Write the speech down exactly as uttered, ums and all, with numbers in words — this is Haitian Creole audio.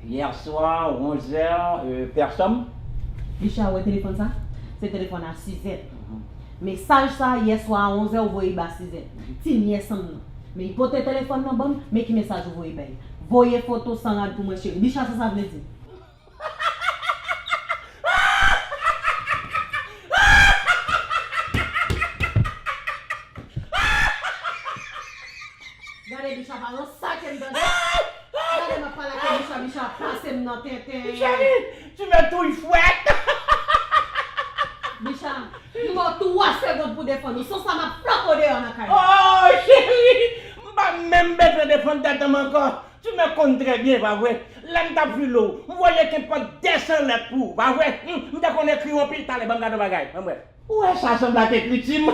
Hier soir, onze heures, euh, personne. Bicha, ou wè telefòn sa? Se telefòn a Sizèt. Mesaj sa, yè swa a onzè, ou voye ba Sizèt. Ti nyès an nan. Men li pote telefòn nan ban m, men ki mesaj ou voye bay. Voye foto san rad pou mwen, cheri. Bicha, sa sa vle di? Gade Bicha pa nan sa ke m tande. Gade m ap pale ak Bicha, Bicha ap pase m nan tenten. Cheri, tu me touilles fwèt. Bicha, m ba w twa segonn pou defann ou. San sa m ap flanke w deyò nan kay la. Oh, cheri, m pa menm bezwen defann tèt m ankò. Tu me konn trè byen, pa vre? Lè m t ap file w, m voye kenpòt de san lèt pou ou, pa vre? Hmm, m te konn ekri w anpil. Talè, ban m gade yon bagay. Ban m wè. Ou wè sa sanble ak ekriti m?